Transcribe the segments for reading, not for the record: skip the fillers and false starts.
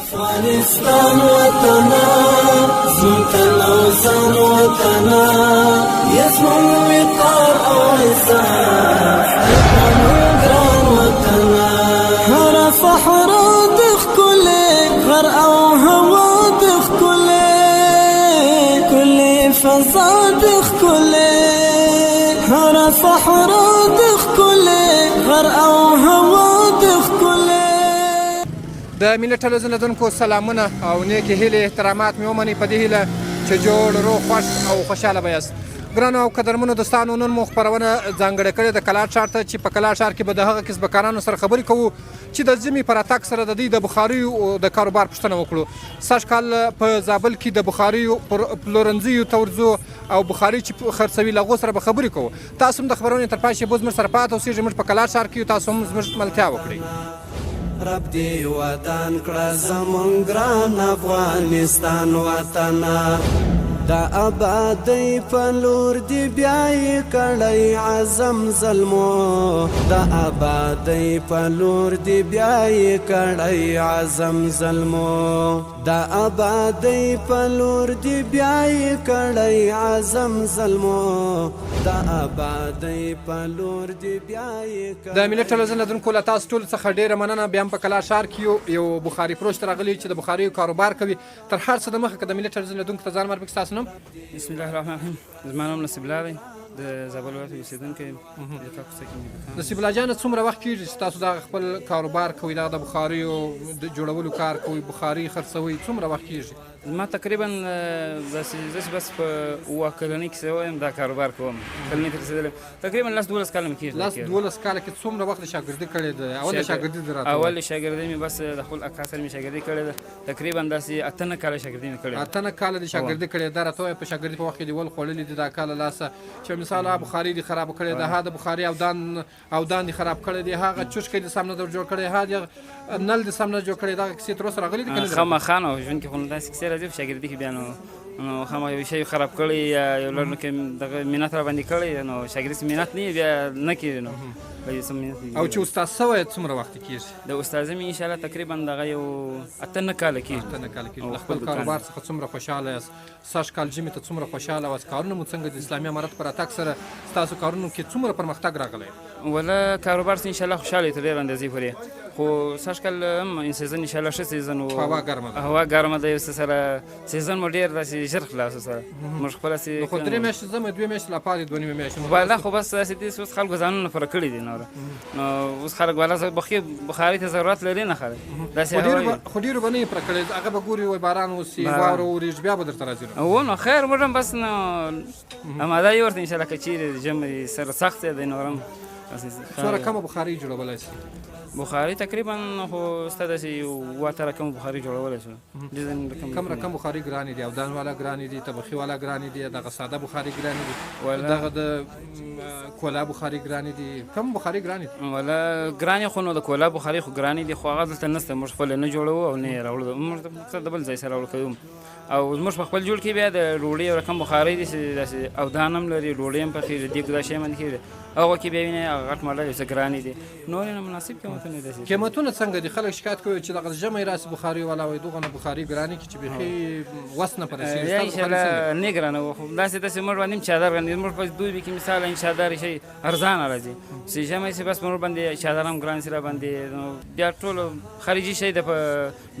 افغانستان وطنا، زموږ تن او ځان وطنا، یا زموږ وقار او عزت، ګران وطنا. هره صحرا د ښکلې، غر او هوا د ښکلې، کلې فضا د ښکلې. هره صحرا د ښکلې، غر او هوا د ښکلې. د ملي ټلویزیون لیدونکو سلامونه او نیکې هیلې، احترامات مې ومنئ، په دې هیله چې جوړ، روغ، خوښ او خوشحاله به یاست. ګرانو او قدرمنو دوستانو، نن مو خپرونه ځانګړې کړې د کلات ښار ته، چې په کلات ښار کې به د هغه کسبکارانو سره خبرې کوو چې د ژمي په راتګ سره د دوی د بخاریو د کاروبار پوښتنه وکړو. سږ کال په زابل کې د بخاریو پر پلورنځیو ته ورځو او بخاري چې خرڅوي، له هغو سره به خبرې کوو. تاسو هم د خپرونې تر پای شېبو زموږ سره پاتې اوسئ. موږ په کلات ښار کې یو، تاسو هم زموږ ملتیا وکړئ. رب دې ودان کړه زمونږ ګران افغانستان وطنه، د آبادۍ په لور دې بیا یې کړی عزم زلمو، د آبادۍ په لور دې بیا یې کړی عزم زلمو، د آبادۍ په لور دې بیا یې کړی عزم زلمو، د آبادۍ په لور دې بیا یې کړی. د ملي ټلویزیون لیدونکو، له تاسو ټولو څخه ډېره مننه. بیا هم په کلات ښار کې یو، یو بخاري فروش ته راغلي چې د بخاریو کاروبار کوي. تر هر څه د مخه که د ملي ټلویزیون لیدونکو ته ځان معرفي کړي، ستاسو نوم؟ بسم الله الرحمن الرحیم. زما نوم نصیب الله دی، د زابل ولایت اوسېدونکی یم، د کا کوڅه کې مې دکان. نصیب الله جانه، څومره وخت کېږي چې تاسو دا خپل کاروبار کوئ، دا د بخاریو د جوړولو کار کوئ، بخاري خرڅوئ، څومره وخت کېږي؟ زما تقریبا داسې زه چې بس په 7 کلنۍ کې څه وایم دا کاروبار کوم، کلنۍ ته رسېدلی، تقریبا 10 12 کاله مې کېږي. 10 12 کاله کې څومره وخت د شاګردي کړې ده؟ اول د شاګردي دې راته. اول شاګردي مې بس د خپل اکا سره مې شاګردي کړې ده، تقریبا داسې 8 9 کاله شاګردي مې کړې ده. 8 9 کاله دې شاګردي کړې ده. راته ووایه، په شاګردي په وخت کې دې ول خوړلي دي د اکا له لاسه، چې مثال ها بخاري دې خرابه کړې ده، ها د بخاري او دان دې خراب کړی دی، هغه چوشکی دې سم نه در جوړ کړی، ها دې نل دې سم نه جوړ کړی، دغه کیسې تر اوسه راغلي دي که نه دي؟ خامخا، نو ژوند کې خو نو داسې کیسې راځي، په شاګردي کې بیا نو خامخا یو شی خراب کړی یا یو لړ نو کې دغه محنت را باندې کړی، نو شاګردي چې محنت نه وي بیا نه کېږي، نو به یې څه محنت نه. او چې استاد سوی څومره وخت کېږي؟ د استادۍ مې انشاءالله تقریبا دغه یو 8 9 کاله کېږي. 8 9 کاله کېږي. او له خپل دکان. کاروبار څخه څومره خوشحاله یاست؟ سږ کال ژمي ته څومره خوشحاله واست؟ کارونه مو څنګه د اسلامي امارت په راتګ سره ستاسو کارونو کې څومره پرمختګ راغلی؟ ولا کاروبار څخه انشاءالله خوشحاله یو تر ډېره اندازې پورې، خو سږ کال هم season انشاءالله ښه season و. هوا ګرمه ده. هوا ګرمه ده، یو څه سره season مو ډېر داسې ژر خلاص شو، سره موږ خپله سي. نو خو 3 میاشتې ځمه، 2 میاشتې لا پاتې، 2.5 میاشتې. والا خو بس داسې دي، اوس خلکو ځانونه پوره کړي دي، نور نو اوس خلک والا بخاري ته ضرورت لري نه، خلک داسې خو ډېرو هوا خو ډېرو به نه یې پوره کړی، هغه به ګوري وایي باران وسي، واوره وورېږي، بیا به درته راځي. نو و نو خیر، موږ هم بس نو اماده یو ورته انشاءالله، که چېرې ژمی سره سخت دی نور هم. څومره کمه بخارۍ جوړولی شي؟ بخاري تقریبا خو ستا داسې یو واته رقم بخاري جوړولی شو، ډیزاین رقم. کم رقم بخاري ګرانې دي؟ اودان والا ګرانې دي، طبخي والا ګرانې دي، دغه ساده بخاري ګرانې دي، دغه د کولا بخاري ګرانې دي، کم بخاري ګرانې دي؟ ولا ګرانې خو نو د کولا بخاري خو ګرانې دي، خو هغه دلته نشته، موږ خپله نه جوړوو او نه یې راوړو، موږ د بل ځای سره راوړو کوو. او زموږ په خپل جوړ کې بیا د ډوډۍ یو رقم بخارۍ دي چې داسې اودان هم لري، ډوډۍ هم پخېږي، دیګ دا شی هم کېږي، هغه کې بیا وینې هغه غټ ماډل یو څه ګرانې دي، نور یې نو مناسب قیمتونه دي. قیمتونه څنګه دي؟ خلک شکایت کوي چې دغه ژمی راسي بخاري والا وایي دغه نه بخاري ګرانې کړي چې بیخي وس نه په رسېږي. یا ستاسو بخاري انشاءالله څنګه دي؟ نه ګرانه وو، خو داسې داسې موږ باندې هم چادر باندې موږ په دوبي کې مثال ان چادر شي ارزانه راځي، چې ژمی شي بس موږ باندې چادر هم ګران شي را باندې، نو بیا ټول خارجي شی د په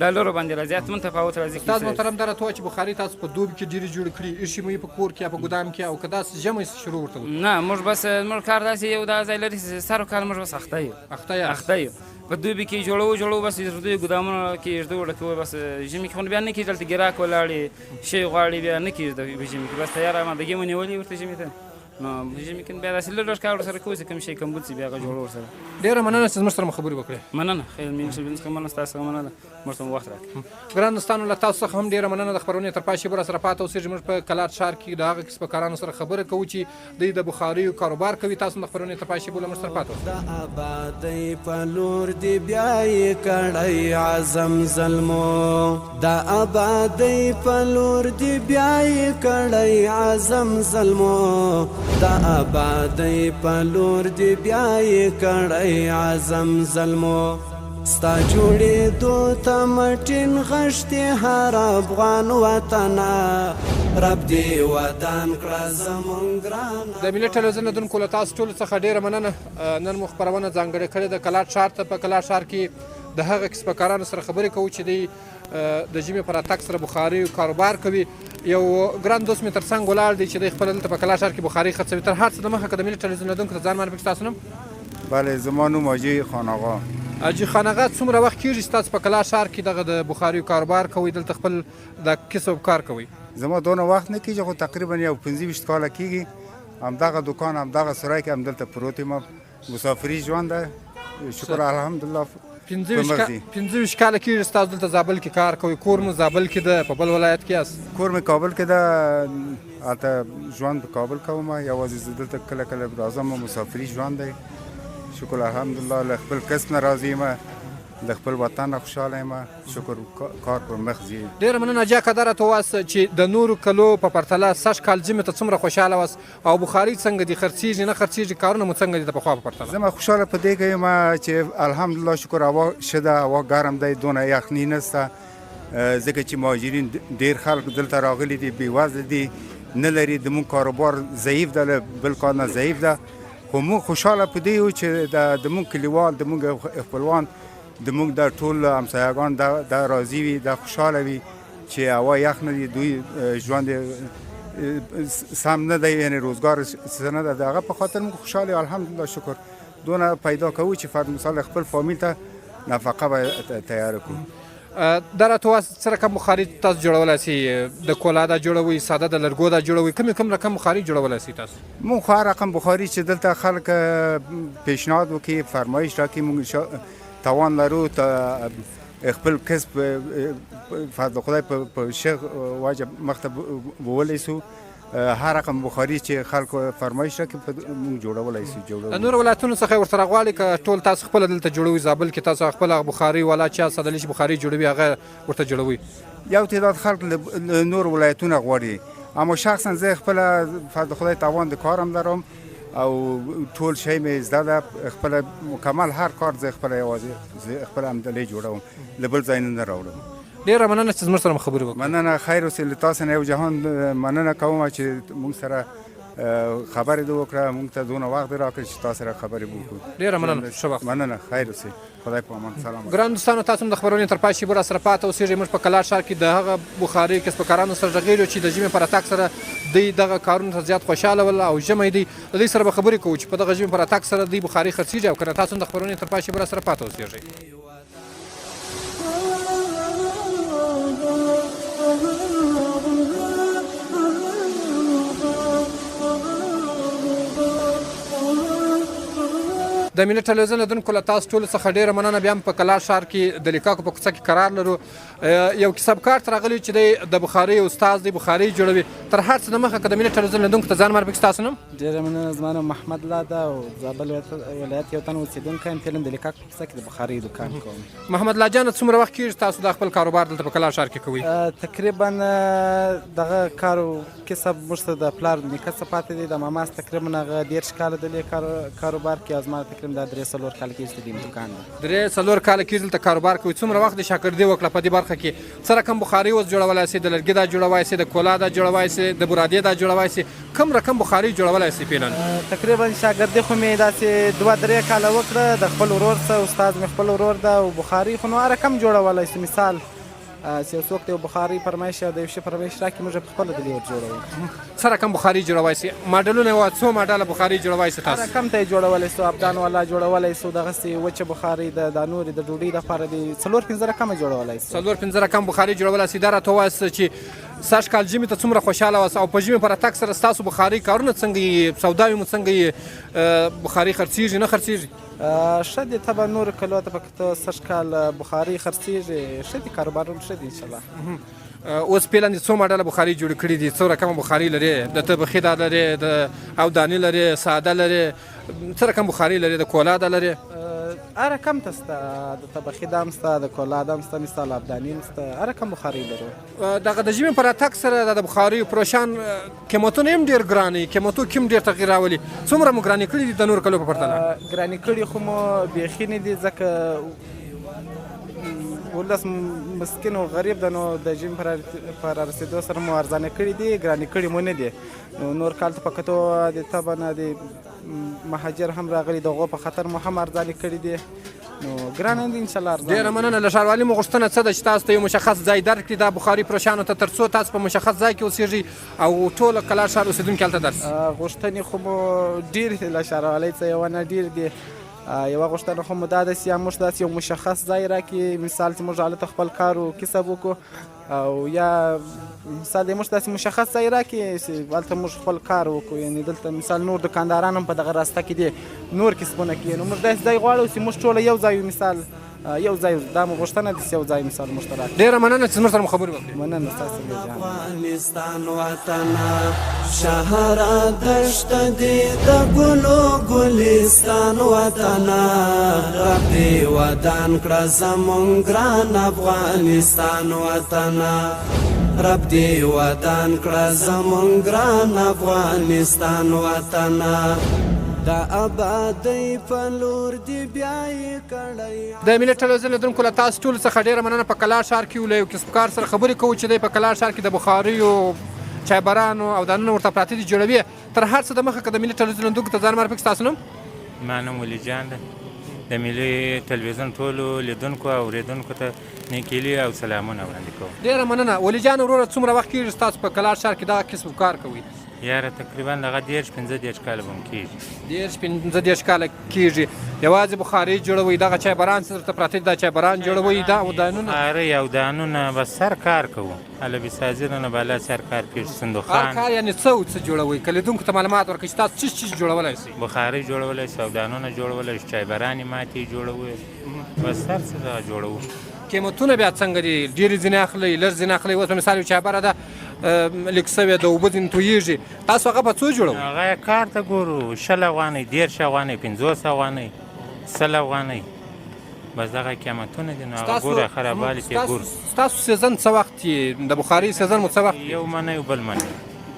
ډالرو باندې راځي، حتماً تفاوت راځي. استاد محترم، دا راته ووایه چې بخاري تاسو په دوبي کې ډېرې جوړې کړي، ایښي مو یې په کور کې یا په ګودام کې، او که داسې ژمی شروع ورته وکړي؟ نه، موږ بس موږ کار داسې یو دا ځای لري چې سر کال موږ بس اخته یو. اخته یاست؟ اخته یو، په دوبي کې جوړو جوړو بس ږدو، ګودامونو کې ږدو ډکوو، بس ژمي کې خو بیا نه کېږي، دلته ګراک ولاړې شی غواړي، بیا نه کېږي د ژمي کې، بس تیاره آمادګي مو نیولې ورته ژمي ته، نو ژمي کې بیا داسې لږ لږ کار ورسره کوو چې کوم شی کمبود شي بیا هغه جوړو ورسره. ډېره مننه چې زموږ سره مو خبرې وکړې. مننه، خیر مې شي څخه مننه، ستاسو څخه مننه، موږ ته مو وخت راکړ. ګران دوستانو، له تاسو څخه هم ډېره مننه، د خپرونې تر پای شېبو راسره پاتې اوسئ. موږ په کلات ښار کې د هغه کسبکارانو سره خبره کوو چې دوی د بخاریو کاروبار کوي. تاسو هم د خپرونې تر پای شېبو له موږ سره پاتې اوسئ. د آبادۍ په لور دې بیا یې کړی عزم زلمو، د آبادۍ په لور دې بیا یې کړی عزم زلمو، د آبادۍ په لور دې بیا یې کړی عزم زلمو. ستا جوړېدو ته مټې نغښتې هر افغان وطنه، رب دې ودان کړه زمونږ ګران. د ملي ټلویزیون لیدونکو، له تاسو ټولو څخه ډېره مننه. نن مو خپرونه ځانګړې کړې ده کلات ښار ته. په کلات ښار کې د هغه کسبکارانو سره خبرې کوو چې دوی د ژمي په راتګ سره بخاري کاروبار کوي. یو ګران دوست مې ترڅنګ ولاړ دی چې دی خپله دلته په کلات ښار کې بخاري خرڅوي. تر هر څه د مخه که د ملي ټلویزیون لیدونکو ته ځان معرفي کړي، ستاسو نوم؟ بله، زما نوم حاجي خان آغا. حاجي خان آغا، څومره وخت کېږي چې تاسو په کلات ښار کې دغه د بخاریو کاروبار کوئ، دلته خپل د کسب کار کوئ؟ زما دونه وخت نه کېږي، خو تقریبا یو 25 کاله کېږي. همدغه دکان، همدغه سرای کې همدلته پروت یم. مسافري ژوند ده، شکر الحمدلله. 25 کاله کېږي چې تاسو دلته زابل کې کار کوئ. کور مو زابل کې ده، په بل ولایت کې یاست؟ کور مې کابل کې ده، هلته ژوند په کابل کوم. یوازې زه دلته کله کله راځم، مسافري ژوند دی. شکر الحمدلله، له خپل کسب نه راضي یم، له خپل وطن نه خوشحاله یم، شکر کار پر مخ ځي. ډېره مننه حاجي اکا. دا راته ووایاست چې د نورو کلو په پرتله سږ کال ژمي ته څومره خوشحاله واست او بخارۍ څنګه دي، خرڅېږي نه خرڅېږي، کارونه مو څنګه دي د پخوا په پرتله؟ زه خوشحاله په دې کې یم چې الحمدلله شکر هوا ښه ده، هوا ګرم دی، دونه یخني نشته، ځکه چې مهاجرین ډېر خلک دلته راغلي دي، بېوزله دي، نه لري. د موږ کاروبار ضعیف ده، له بل کال نه ضعیف ده، خو موږ خوشحاله په دې یو چې د موږ کلیوال، د موږ خپلوان، د موږ د ټول همسایهګان دا راضي وي، دا خوشحاله وي چې هوا یخ نه دی، دوی ژوند سم نه دی، یعنې روزګار څه نه ده. د هغه په خاطر موږ خوشحاله یو الحمدلله شکر. دونه پیدا کوو چې فرض مثال خپل فامیل ته نفقه به تیاره کړو. دا راته ووایاست څه رقم بخاري تاسو جوړولای سئ؟ د کولا دا جوړوئ، ساده د لرګو دا جوړوئ، کوم کوم رقم بخاري جوړولای سئ تاسو؟ موږ خو هر رقم بخاري چې دلته خلک پیشنهاد وکړي، فرمایش راکړي، موږ توان لرو خپل کسب فضل خدای په ښه وجه مخته بولی سو. هر رقم بخاري چې خلکو فرمایش راکړي موږ جوړولای سو. د نورو ولایتونو څخه یې ورته راغواړي که ټول تاسو خپله دلته جوړوئ؟ زابل کې تاسو خپله بخاري والا چې ساده لیش بخاري جوړوي هغه ورته جوړوئ؟ یو تعداد خلک له نورو ولایتونه غواړي، اما شخصا زه خپله فضل خدای توان د کارم لرم او ټول شی مې زده ده، خپله مکمل هر کار زه خپله یوازې خپله همدلې جوړوم، له بل ځای نه راوړم. ډېره مننه چې زموږ سره مو خبرې وکړې. مننه، خیر اوسې. له تاسو نه یو جهان مننه کوم چې موږ سره خبرې دې وکړه، موږ ته دونه وخت دې راکړ چې تاسو سره خبرې وکړو. ډېره مننه، ښه وخت. مننه، خیر اوسې، خدای په امان، سلام. ګران دوستانو، تاسو هم د خپرونې تر پای شېبو را سره پاته اوسېږئ. موږ په کلات ښار کې د هغه بخارۍ کسبکارانو سره غږېږو چې د ژمي په راتګ سره دوی دغه کارونو ته زیات خوشحاله ول او ژمی دی. له دوی سره به خبرې کوو چې په دغه ژمي په راتګ سره دوی بخارۍ خرڅېږي او که نه. تاسو هم د خپرونې تر پای شېبو را سره پاته اوسېږئ. د ملي ټلویزیون لیدونکو، له تاسو ټولو څخه ډېره مننه. بیا هم په کلات ښار کې د لیکاکو په کوڅه کې قرار لرو. یو کسبکار ته راغلی چې دی د بخارۍ استاد دی، بخارۍ جوړوي. تر هر څه د مخه که د ملي ټلویزیون لیدونکو ته ځان معرفي کړي، ستاسو نوم؟ ډېره مننه، زما نوم محمد الله ده او زابل ولایت یو تن اوسېدونکی یم. فعلا د لیکاکو په کوڅه کې د بخارۍ دکان کوم. محمد الله جانه، څومره وخت کېږي تاسو دا خپل کاروبار دلته په کلات ښار کې کوئ؟ تقریبا دغه کار کسب موږ ته د پلار نیکه څخه پاتې دی. د ماما تقریبا هغه 30 کاله د دې کاروبار کې، او زما تقریبا دا 3-4 کاله کېږي چې د دې دکان دی. 3-4 کاله کېږي دلته کاروبار کوي. څومره وخت د شاګردي وکړه په دې برخه کې؟ څه رقم بخارۍ اوس جوړولای سي؟ د لرګي دا جوړولای سي، د کولا دا جوړولای سي، د برادې دا جوړولای سي، کوم رقم بخارۍ جوړولای سي فعلا؟ تقریبا شاګردي خو مې داسې 2-3 کاله وکړه د خپل ورور څخه، استاد مې خپل ورور ده. او بخارۍ خو نو هر رقم جوړولای سو. مثال چې یو څوک د یو بخارۍ فرمایش او د یو شي فرمایش راکړي، موږ په خپله د دې ور جوړوو. څه رقم بخارۍ جوړوای سي؟ ماډلونه وه، څو ماډله بخارۍ جوړوای سي تاسو؟ هر رقم ته یې جوړولی سو، ابدان والا جوړولی سو، دغسې وچه بخارۍ ده، دا نورې د ډوډۍ دپاره دي، 4-5 رقمه جوړولی سو. 4-5 رقم بخارۍ جوړولی سي. دا راته ووایاست چې سږ کال ژمي ته څومره خوشحاله واست او په ژمي په راتګ سره ستاسو بخارۍ کارونه څنګه یي، سوداوې مو څنګه یي، بخارۍ خرڅېږي نه خرڅېږي؟ ښه دي، طبعا نورو کلو ته په کتو سږ کال بخارۍ خرڅېږي، ښه دي، کاروبارونه ښه دي انشاءالله. اوس فعلا دې څو ماډله بخارۍ جوړې کړې دي، څو رقمه بخارۍ لرې؟ د طبخي دا لرې، د اوداني لرې، ساده لرې، څه رقم بخارۍ لرې، د کولا دا لرې؟ هر رقم ته شته، د طبخي دام شته، د کولا دام شته، مثال ابداني هم شته، هر رقم بخارۍ لرو. دغه د ژمي په راتګ سره د بخاریو فروشان قیمتونه هم ډېر ګران دي، قیمتو کې هم ډېر تغییر راولي. څومره مو ګرانې کړي دي د نورو کلو په پرتله؟ ګرانې کړي خو مو بیخي نه دي، ځکه ولس مسکین او غریب ده، نو د ژمي په رارسېدو سره مو ارزانه کړي دي، ګرانې کړي مو نه دي. نو نور کال ته په کتو د طبعا د مهاجر هم راغلي، د هغو په خاطر مو هم ارزانې کړي دي، نو ګرانه دي ان شاء الله ارزانه. ډېره مننه. له ښاروالي مو غوښتنه څه ده چې تاسو ته یو مشخص ځای درکړي دا بخاري فروشانو ته، تر څو تاسو په مشخص ځای کې اوسېږئ او ټوله کلا ښار اوسېدونکي هلته درسي؟ غوښتنې خو مو ډېرې دي له ښاروالۍ څخه، یوه نه ډېرې دي. یوه غوښتنه خو مو دا ده چې یا موږ داسې یو مشخص ځای راکړي، مثال چې موږ هلته خپل کار و کسب وکړو، او یا مثال دی موږ داسې مشخص ځای راکړي چې هلته موږ خپل کار وکړو. یعنې دلته مثال نور دکانداران هم په دغه راسته کې دي، نور کسبونه کوي، نو موږ داسې ځای غواړو چې موږ ټوله یو ځای یو، مثال یو ځای. دا مو غوښتنه ده چې یو ځای مثال موږ ته راکړي. ډېره مننه چې زموږ سره مو خبرې وکړې. مننه ستاسو ډېر جهان. افغانستان وطنه، شهره دشت دې د ګلو ګلستان وطنه، رب دې ودان کړه زمونږ ګران افغانستان وطنه، رب دې ودان کړه زمونږ ګران افغانستان وطنه، د ابادۍ په لور دې بیا یې کړی. د ملي ټلویزیون لیدونکو له تاسو ټولو څخه ډېره مننه. په کلا ښار کې یو له یو کسبکار سره خبرې کوو چې دی په کلا ښار کې د بخاریو، چایبرانو او دانونه ورته پراته دي، جوړوي. تر هر څه د مخه که د ملي ټلویزیون لیدونکو ته ځان معرفي کړي، ستاسو نوم؟ زما نوم ولي جان ده. د ملي تلویزیون ټولو لیدونکو او اورېدونکو ته نیکې هیلې او سلامونه وړاندې کوم. ډېره مننه ولي جان وروره. څومره وخت کېږي چې تاسو په کلا ښار کې دغه کسب کار کوئ؟ یاره تقریبا دغه 30 35 کاله به هم کېږي. 30 35 کاله کېږي. یوازې بخارۍ جوړوئ، دغه چایبران څه درته پراته دي، دا چایبران جوړوئ، دا اودانونه؟ بخارۍ اودانونه بس هر کار کوو، حلبي سازي نه بالا هر کار کېږي. صندوقان هر کار یعنې څه او څه جوړوئ؟ که لیدونکو ته معلومات ورکړئ چې تاسو څه څه جوړولی شئ. بخارۍ جوړولی شو، اودانونه جوړولی شو، چایبرانې ماتې جوړوو، بس هر څه دغه جوړوو. قیمتونه بیا څنګه دي؟ ډېرې ځینې اخلئ، لږ ځینې اخلئ؟ اوس مثال یو چایبره ده لیک سوې ده، اوبه ځینې تویېږي، تاسو هغه په څو جوړوئ؟ هغه کار ته ګورو، 20 افغانۍ، 30 افغانۍ، 50 افغانۍ، 100 افغانۍ، بس دغه قیمتونه دي. نو هغه ګوره خرابوالي پرې ګورو. ستاسو season څه وخت وي؟ د بخارۍ season مو څه وخت؟ یو منی او بل منی.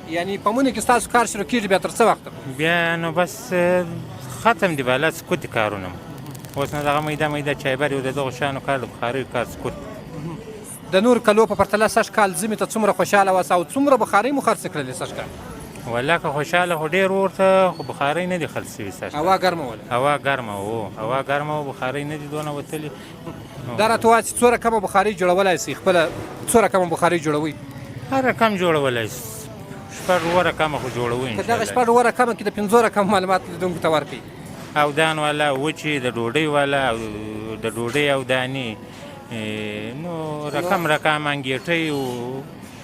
یعنې په مني کې ستاسو کار شروع کېږي بیا تر څه وخته؟ بیا نو بس ختم دی، بالا سکوت دي کارونه مو. اوس نو دغه میده میده چایبر یو د دغو شیانو کار، د بخاریو کار سکوت. د نور کلو په پرتله سږ کال ژمي ته څومره خوشحاله واست او څومره بخارۍ مو خرڅې کړلې سږ کال؟ والله که خوشحاله خو ډېر ورته، خو بخارۍ نه دي خرڅ شوي سږ کال. هوا ګرمه وله؟ هوا ګرمه وه، هوا ګرمه وه، بخارۍ نه دي دونه وتلې. دا راته ووایه چې څو رقمه بخارۍ جوړولای شئ؟ خپله څو رقمه بخارۍ جوړوئ؟ هر رقم جوړولای شو، شپږ اووه رقمه خو جوړوو. که دغه شپږ اووه رقمه کې د 5 رقم معلومات لیدونکو ته ورکړئ. اودان والا، وچې د ډوډۍ والا، او د ډوډۍ اودانې، نو رقم رقم انګیټۍ او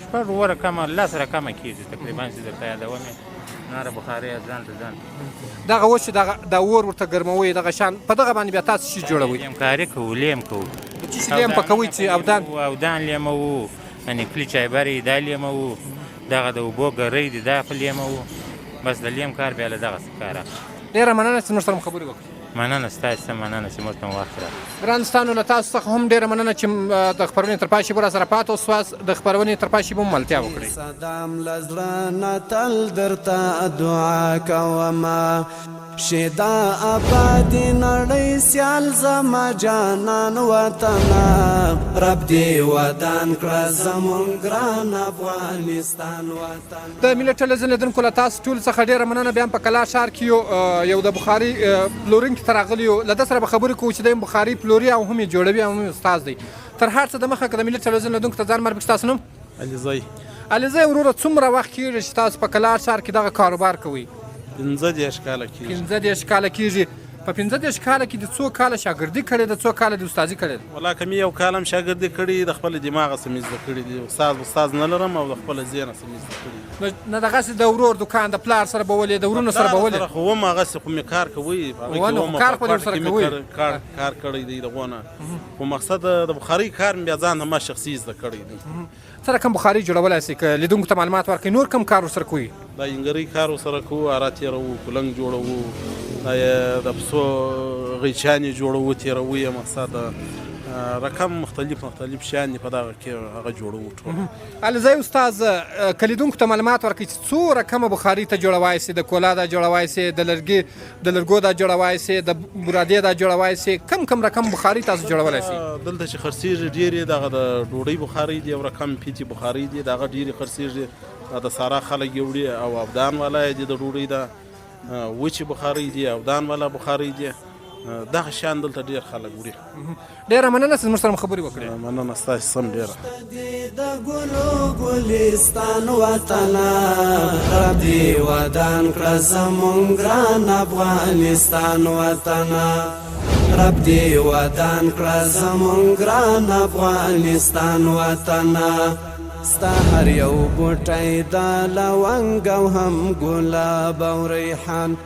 شپږ اووه رقمه لس رقمه کېږي تقریبا چې درته یادوم یې. نوره بخارۍ ځان ته ځان دغه اوس چې دغه د اور ورته ګرموئ دغه شان په دغه باندې بیا تاسو څه جوړوئ؟ لیمکاري کوو، لیم کوو. د څه شي لیم پکوئ چې اودان؟ اودان لیموو، نیکلي چایبرې دا لیموو، دغه د اوبو ګرۍ دي دا په لیموو، بس د لیم کار بیا له دغه څه کار اخلو. ډېره مننه چې موږ سره مو خبرې وکړې. مننه ستاسو څخه مننه چې موږ ته مو وخت راکړ. ګران دوستانو له تاسو څخه هم ډېره مننه چې د خپرونې تر پای شېبو راسره پاتې وسواست. د خپرونې تر پای شېبو مو ملتیا وکړئ. صدام له زړه نه تل درته دعا کومه، شیدا آبادی نړۍ سیال زما جانان وطنه، رب دې ودان کړه زمونږ ګران افغانستان وطن. د ملي ټلویزیون لیدونکو له تاسو ټولو څخه ډېره مننه. بیا هم په کلا ښار کې یو د بخاري پلورونکي ته راغلي یو، له ده سره به خبرې کوو چې دی هم بخاري پلوري او هم یې جوړوي او هم یې استاد دی. تر هر څه د مخه که د ملي ټلویزیون لیدونکو ته ځان معرفي کړي، ستاسو نوم؟ علیزی. علیزی وروره، څومره وخت کېږي چې تاسو په کلا ښار کې دغه کاروبار کوئ؟ 35 کاله کېږي. 35 کاله کېږي. په 35 کاله کې د څو کاله شاګردي کړې ده، څو کاله د استادي کړې ده؟ والله که مې یو کال هم شاګردي کړې، د خپل دماغه څه مې زده کړي دي. استاد نه لرم او د خپل ذهنه څه مې زده کړي دي. نه دغسې د ورور دکان د پلار سره به ولې، د ورونو سره به ولې؟ سره خو وم، هغسې خو مې کار کوي، په هغه کې وم، کار خو دې ورسره کوي. کار کړی دی دغو نه، خو مقصد د بخارۍ کار مې بیا ځان ته ما شخصي زده کړی دی. څه رقم بخارۍ جوړولای شئ که لیدونکو ته معلومات ورکړئ؟ نور کوم کار ورسره کوئ؟ دا انګرۍ کار ورسره کوو، اره تېروو، کلنګ جوړوو، دا یې د پسو غیچانې جوړوو، تېروو یې. مقصد رقم مختلف مختلف شیان دي په دغه کې هغه جوړوو ټول. علیزی استاد که لیدونکو ته معلومات ورکړي چې څو رقمه بخاري ته جوړوای سي، د کولا دا جوړوای سي، د لرګي د لرګو دا جوړوای سي، د برادې دا جوړوای سي، کم کم رقم بخاري تاسو جوړولای سي؟ دلته چې خرڅېږي ډېرې دغه د ډوډۍ بخارۍ دي او رقم پیتې بخارۍ دي، دغه ډېرې خرڅېږي. د سارا خلک یې وړي او ابدان والا یې دي، د ډوډۍ ده وچې بخارۍ دي، ابدان والا بخارۍ دي، دغه شیان دلته ډېر خلک وړي. ډېره مننه چې زموږ سره مو خبرې وکړې. مننه ستاسو سم ډېره. د ګلو ګلستان وطنه، رب دې ودان کړه زمونږ ګران افغانستان وطنه، رب دې ودان کړه زمونږ ګران افغانستان وطنه. ستا هر یو بوټی د لونګ او هم ګلاب او ریحان،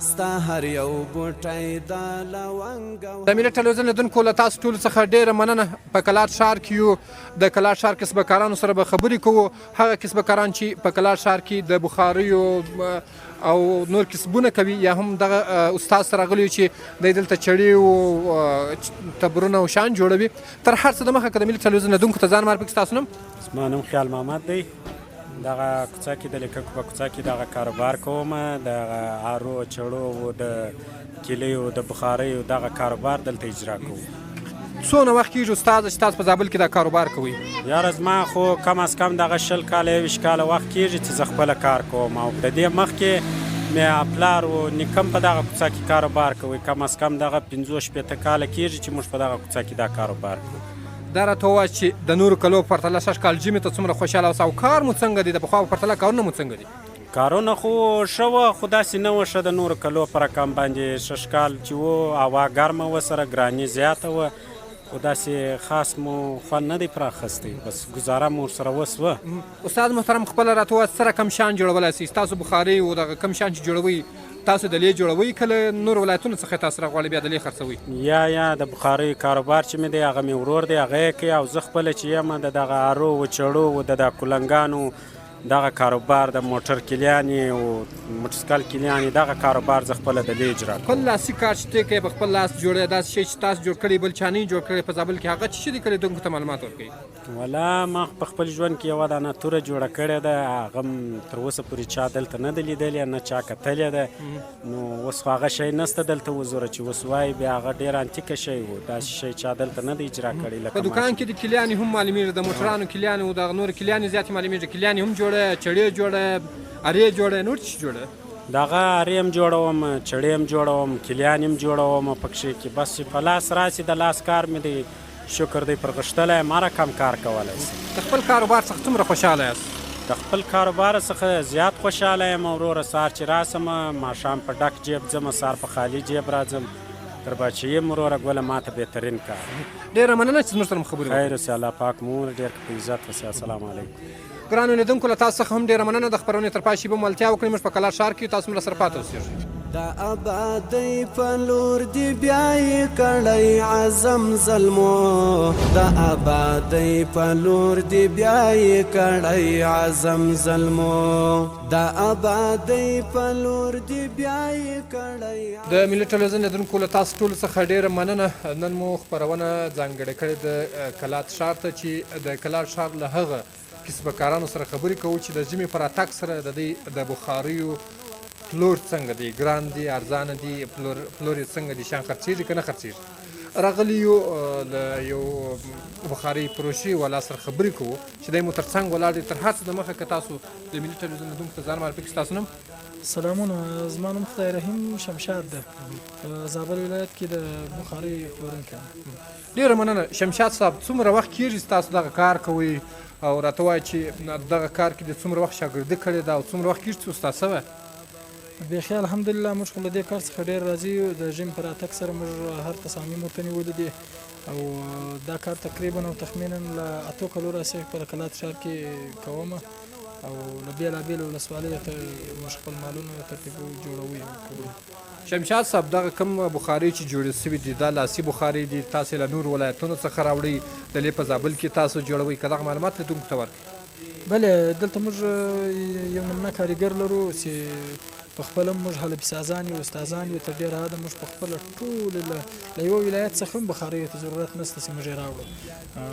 ستا هر یو بوټی د لونګ او. د ملي ټلویزیون لیدونکو له تاسو ټولو څخه ډېره مننه. په کلات ښار کې یو، د کلات ښار کسبکارانو سره به خبرې کوو، هغه کسبکاران چې په کلات ښار کې د بخاریو او نور کسبونه کوي، یا هم دغه استاد سره راغلي چې دی دلته چړې او تبرونه او شیان جوړوي. تر هر څه د مخه که د ملي ټلویزیون لیدونکو ته ځان معرفي کړي، ستاسو نوم؟ زما نوم خیال محمد دی. دغه کوڅه کې د لیککو په کوڅه کې دغه کاروبار کوم، دغه آرو چړو او د کیلیو د بخاریو دغه کاروبار دلته اجرا کوو. څونه وخت کېږي استاد چې تاسو په زابل کې دا کاروبار کوئ؟ یاره زما خو کم از کم دغه 20 کاله 21 کاله وخت کېږي چې زه خپله کار کوم، او د دې مخکې مې پلار و نیکم په دغه کوڅه کې کاروبار کوي. کم از کم دغه 65 کاله کېږي چې موږ په دغه کوڅه کې دا کاروبار کوو. دا راته ووایه چې د نورو کلو په پرتله سږ کال ژمي ته څومره خوشحاله اوسه او کار مو څنګه دی؟ د پخوا په پرتله کارونه مو څنګه دي؟ کارونه خو ښه وه، خو داسې نه وه ښه د نورو کلو په رقم باندې. سږ کال چې و هوا ګرمه وه، سره ګراني زیاته وه، خو داسې خاص مو خوند نه دی پر اخیستی، بس ګزاره مو ورسره وسوه. استاد محترم خپله راته ووایه څه رقم شیان جوړولای سئ؟ ستاسو بخارۍ او دغه کوم شیان چې جوړوئ تاسو د لې جوړوئ که له نورو ولایتونو څخه تاسو راغواړئ بیا د لې خرڅوئ؟ یا یا د بخارۍ کاروبار چې مې دی هغه مې ورور دی، هغه یې کوي، او زه خپله چې یم د دغه ارو و چړو و د دا کولنګانو دغه کاروبار، د موټر کلیانې او موټرسایکل کلیانې دغه کاروبار زه خپله د لې اجرا کوم. خپل لاسي کار چې ته کوې په خپل لاس جوړوې، داسې شی چې تاسو جوړ کړی بل چا نه جوړ کړی په زابل کې، هغه څه شی دی که لیدونکو ته معلومات ورکوي؟ ولا ما په خپل ژوند کې یوه دانه توره جوړه کړې ده، هغه هم تر اوسه پورې چا دلته نه ده لیدلې، نه چا کتلې ده. نو اوس خو هغه شی نشته دلته وزوره چې اوس وایي، بیا هغه ډېر انتیکه شی و، داسې شی چا دلته نه دی اجرا کړی. لکه په دکان کې د کلیانې هم معلومیږي، د موټرانو کلیانې او دغه نور کلیانې زیاتې معلومیږي. کلیانې هم جوړه، چړې جوړه، ارې جوړه، نور څه جوړه؟ دغه ارې هم جوړوم، چړې هم جوړوم، کلیانې هم جوړوم پکښې کې، بس چې په لاس راسي د لاس کار مې دی، شکر دی پر غښتلی یم، هر رقم کار کولی شم. د خپل کاروبار څخه څومره خوشحاله یاست؟ د خپل کاروبار څخه زیات خوشحاله یم وروره. سهار چې راسم ماښام په ډک جیب ځم، سهار په خالي جیب راځم. تر بچی یم وروره ګله، ماته بهترین کار. ډېره مننه چې زموږ سره مو خبرې وکړې. خیر اوسې، الله پاک مو عمر ډېر کړه، په عزت اوسې. السلام علیکم. ګرانو لیدونکو له تاسو څخه هم ډېره مننه، د خپرونې تر پای شیبه مو ملتیا وکړئ. موږ په کلات ښار کې یو، تاسو هم راسره پاتې اوسیږئ. د آبادۍ په لور دې بیا یې کړی عزم زلمو، د آبادۍ په لور دې بیا یې کړی عزم زلمو، د آبادۍ په لور دې بیا یې کړی. د ملي ټلویزیون لیدونکو له تاسو ټولو څخه ډېره مننه. نن مو خپرونه ځانګړې کړې د کلات ښار ته، چې د کلات ښار له هغه کسبکارانو سره خبرې کوو چې د ژمي په راتګ سره د دوی د بخاریو پلور څنګه دی، ګران دی، ارزانه دی، پلور یې څنګه دی، شیان خرڅېږي که نه خرڅېږي. راغلي یو له یو بخارۍ فروشي والا سره خبرې کوو چې دی مو تر څنګ ولاړ دی. تر هر څه د مخه که تاسو د ملي ټلویزیون لیدونکو ته ځان معرفي کړئ، ستاسو نوم؟ سلامونه، زما نوم خدای رحیم شمشاد ده، په زابل ولایت کې د بخارۍ پلورونکی یم. ډېره مننه شمشاد صاحب، څومره وخت کېږي چې تاسو دغه کار کوئ او راته وایي چې دغه کار کې دې څومره وخت شاګردي کړې ده او څومره وخت کېږي چې استاد سوی؟ بیخي الحمدلله موږ خو له دې کار څخه ډېر راضي یو. د ژمي په راتګ سره موږ هر تصامیم ورته نیولي دي او دا کار تقریبا او تخمینا له 8 کلو راهیسې په کلات ښار کې کوم او له بېلابېلو ولسوالیو ته موږ خپل مالونه ترتیبو جوړوو یې کوو. شمشاد صاحب، دغه کوم بخارۍ چې جوړې شوې دي دا لاسي بخارۍ دي، تاسې له نورو ولایتونو څخه راوړئ، د لې په زابل کې تاسو جوړوئ، که دغه معلومات لیدونکو ته ورکړئ؟ بله، دلته موږ یو نمونه کاریګر لرو چې په په خپله هم موږ حلبي سازان یو، استادان یو، تر ډېره حده موږ په خپله ټولې له یوه ولایت څخه هم بخاریو ته ضرورت نشته چې موږ یې راوړو.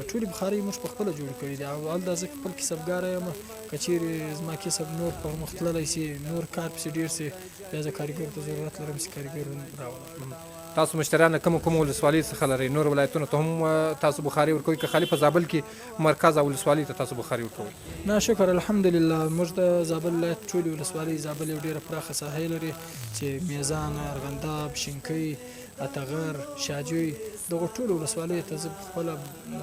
ټولې بخارۍ موږ په خپله جوړې کړې دي او هلته زه خپل کسبګاره یم. که چیرې زما کسب نور پرمختللی شي، نور کار پسې ډېر شي، بیا زه کاریګرو ته ضرورت لرم چې کاریګر راولم. تاسو مشتریان له کومو کومو ولسوالیو څخه لرئ؟ نورو ولایتونو ته هم تاسو بخاري ورکوئ که خالي په زابل کې مرکز او ولسوالۍ ته تاسو بخاري ورکوئ؟ نه شکر الحمدلله، موږ د زابل ولایت ټولې ولسوالۍ، زابل یو ډېره پراخه ساحه لري چې میزان، ارغنداب، شینکۍ، اتغر، شاجوی، دغو ټولو ولسوالیو ته زه خپله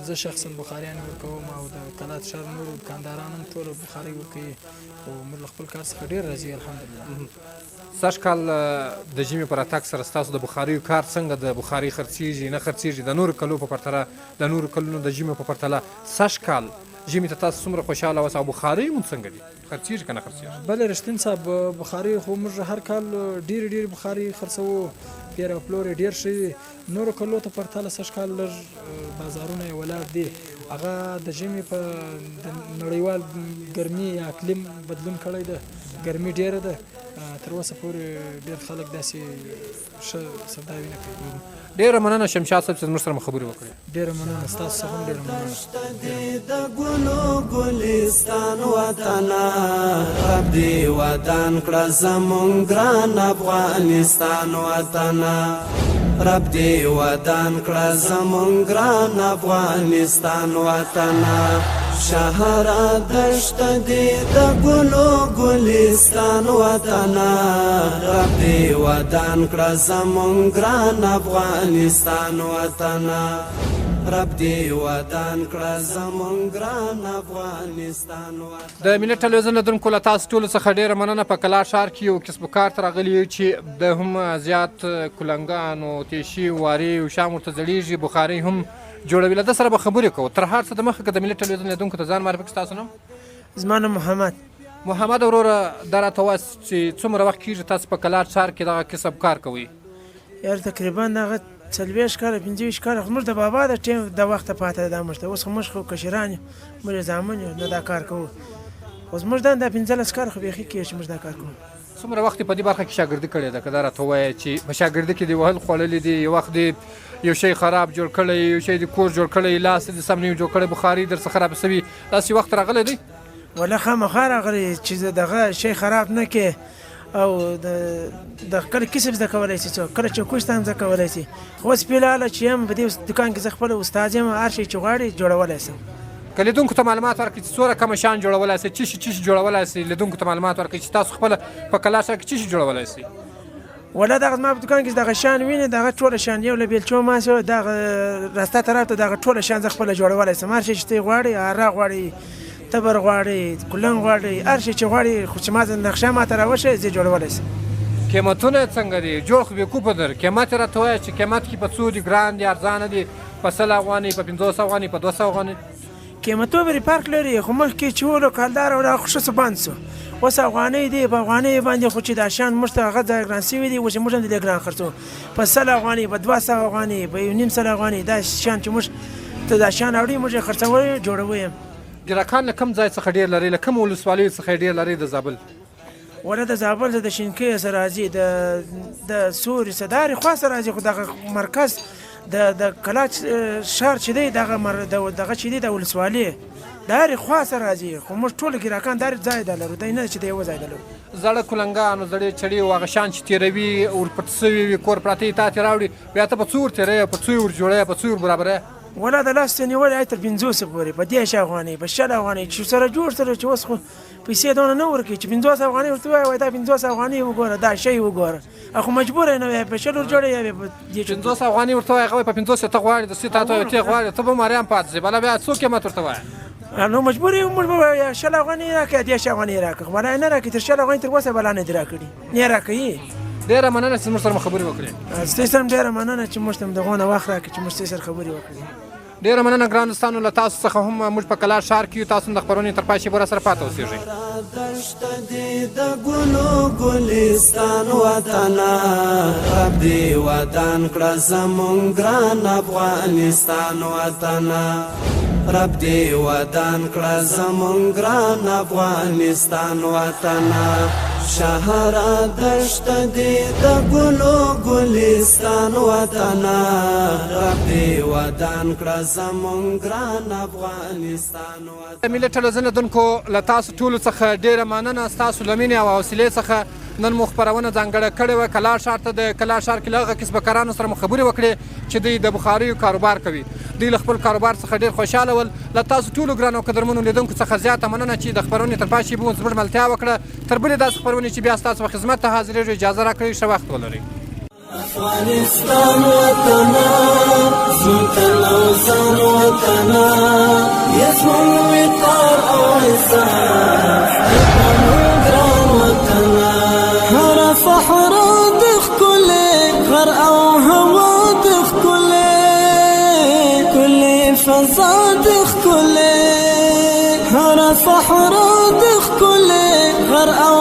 زه شخصا بخاریانې ورکوم او د کلات ښار نورو دوکانداران هم ټولو بخارۍ ورکوي، خو موږ له خپل کار څخه ډېر راضي یو الحمدلله. سږ کال د ژمي په راتګ سره ستاسو د بخاریو کار څنګه د بخارۍ خرڅیږي نه خرڅیږي د نورو کلو په پرتله د نورو کلونو د ژمي په پرتله سږ کال ژمي ته تاسو څومره خوشحاله واست او بخارۍ مو څنګه دي خرڅیږي که نه خرڅیږي؟ بله رښتین صاحب، بخارۍ خو موږ هر کال ډېرې ډېرې بخارۍ خرڅوو، پېر او پلور یې ډېر ښه وي. نورو کلو ته پرتله سږ کال لږ بازارونه یې ولاړ دي، هغه د ژمي په د نړیوال ګرمي یا اقلیم بدلون کړی ده، ګرمي ډېره ده، تر اوسه پورې ډېر خلک داسې ښه سوداوي نه کوي. ډېره مننه شمشاد صاحب چې زموږ سره مو خبرې وکړې. ډېره مننه ستاسو څخه هم ډېره مننه. دشته دې د ګلو ګلستان وطنه، رب دې ودان کړه زمونږ ګران افغانستان وطنه، رب دې ودان کړه زمونږ ګران افغانستان وطنه. شهره دشته دې د ګلو ګلستان وطنه، رب دې ودان کړه زمونږ ګران افغانستان وطنه، رب دې ودان کړه زمونږ ګران افغانستان وطنه. د ملي ټلویزیون لیدونکو له تاسو ټولو څخه ډېره مننه. په کلا ښار کې یو کسب کار ته راغلي یو چې د هم زیات کلنګان او تیشي وارې او شام ورته ځړېږي، بخارۍ هم جوړوي. له ده سره به خبرې کوو. تر هر څه د مخه که د ملي ټلویزیون لیدونکو ته ځان معرفي کړي، ستاسو نوم؟ زما نوم محمد. محمد وروره، دا راته وایاست چې څومره وخت کېږي تاسو په کلات ښار کې دغه کسب کار کوئ؟ یار تقریبا هغه 40 کاله 25 کاله خو موږ د بابا د ټیم د وخته پاته ده دا موږ ته. اوس خو موږ خو کشران یو، موږ یې زامن یو، نه دا کار کوو. خو زموږ دا 15 کاله خو بیخي کېږي چې موږ دا کار کوو. څومره وخت په دې برخه کې شاګردي کړې ده؟ که دا راته ووایې چې په شاګردي کې دې وهل خوړلي دي، یو وخت دې یو شی خراب جوړ کړی، یو شی دې کور جوړ کړی، لاس دې سم نه جوړ کړی، بخارۍ در څخه خرابې شوي، داسې وخت راغلی دی؟ ولا خامخا راغلی چې دغه شی خراب نه کړې او د کله کسب زده کولی شي څوک، کله چوکوش ته هم زده کولی شي. خو اوس فعلا چې یم په دې دوکان کې زه خپله استاد یم، هر شی چې غواړي جوړولی شم. که لیدونکو ته معلومات ورکړئ چې څومره کم شیان جوړولی شئ، څه شي څه شي جوړولی شئ، لیدونکو ته معلومات ورکړئ چې تاسو خپله په کلا ښار کې څه شي جوړولی شئ. ولا دغه زما په دوکان کې دغه شیان وینې، دغه ټوله شیان یو له بیلچو ما سو دغه راسته طرف ته دغه ټوله شیان زه خپله جوړولی شم. هر شی چې ته غواړې، اره غواړې، تبر غواړې، کلنګ غواړې، هر شی چې غواړې، خو چې ما نقشه ماته راوښیې زه جوړولی شم. قیمتونه یې څنګه دي؟ جوړ خو بېکوپه در، قیمت یې راته ووایه چې قیمت کې په څو دي، ګران دي ارزانه دي، په 100 افغانۍ، په 50 افغانۍ، په 200 افغانۍ؟ قیمتو پرې فرق لري، خو مخکې چې و کالدار او دا خو ښه څه بند شو، اوس افغانۍ دي، په افغانۍ باندې خو چې دا شیان موږ ته هغه ځای ګران شوي دي، اوس موږ هم دې ګران خرڅو، په 100 افغانۍ، په 200 افغانۍ، په 1.5 افغانۍ دا شیان چې موږ ته دا شیان راوړي، موږ یې خرڅوو جوړوو یې. ګراکان له کوم ځای څخه ډېر لرئ، له کومو ولسوالیو څخه یې ډېر لرئ د زابل؟ ولا د زابل د شینکۍ سره راځي، د سوري څه د هرې خوا سره راځي، خو دغه مرکز د کلات ښار چې دی، دغه دغه چې دی د ولسوالۍ د هرې خوا سره راځي، خو موږ ټول ګراکان د هر ځای د لرو، دی نه چې د یوه ځای د لرو. زاړه کلنګان او زړې چړې او هغه شیان چې تېروي ورپټ شوي وي، کور پراته یې تا ترې راوړي، بیا ته په څو ور تېروې، په څو یې ور جوړوې، په څو یې ور برابروې؟ ولا د لاس څخه نیولې آی تر 50 پورې، په 30 افغانۍ، په 20 افغانۍ چې سره جوړ سره، چې اوس خو پیسې دونه نه ورکوي، چې 50 افغانۍ ورته ووایه، وایي دا 50 افغانۍ وګوره، دا شی وګوره، خو مجبور یې نه وایي په 20 ور جوړوي یا په دې چې 50 افغانۍ ورته وایي، هغه وایي په 50 یې ته غواړې، د څه تا ته وایي ته غواړې، ته به مریان پاتې شې، بله بیا څو قیمت ورته وایه؟ نو مجبور یو، موږ به وایو یا 20 افغانۍ راکړه یا 30 افغانۍ راکړه، خو بلا یې نه راکوي، تر 20 افغانۍ تر اوسه بلا نه دي راکړي، نه راکوي. ډېره مننه چې زموږ سره مو خبرې وکړې. ستاسو سره هم ډېره مننه چې موږ ته هم دغونه وخت راکړي چې موږ ستاسو سره خبرې وکړو. ډېره مننه ګران دوستانو، له تاسو څخه هم موږ په کلا ښار کې یو، تاسو هم د خپرونې تر پای شېبو راسره پاتې اوسېږئ. دشته دې د ګلو ګلستان وطنه، رب دې ودان کړه زمونږ ګران افغانستان وطنه، رب دې ودان کړه زمونږ ګران افغانستان وطنه. شهره دشت دې د ګلو ګلستان وطنه، رب دې ودان کړه زمونږ ګران افغانستان وطنه. ملي ټلویزیون لیدونکو، له تاسو ټولو څخه ډېره مننه، ستاسو له مینې او حوصلې څخه. نن مو خپرونه ځانګړې کړې وه کلا ښار ته. د کلا ښار کې له هغه کسبکارانو سره مو خبرې وکړې چې دوی د بخاریو کاروبار کوي. دوی له خپل کاروبار څخه ډېر خوشحاله ول. له تاسو ټولو ګرانو او قدرمنو لیدونکو څخه زیاته مننه چې د خپرونې تر پای شېبو مو زموږ ملتیا وکړه. تر بلې داسې خپرونې چې بیا ستاسو په خدمت ته حاضرېږو، اجازه راکړئ، ښه وخت ولرئ. افغانستان وطنه، زموږ تن او ځان وطنه، یا زموږ وقار او عزت، ګران وطنه. هره صحرا د ښکلې، غر او هوا د ښکلې، کلې فضا د ښکلې. هره صحرا د ښکلې، غر او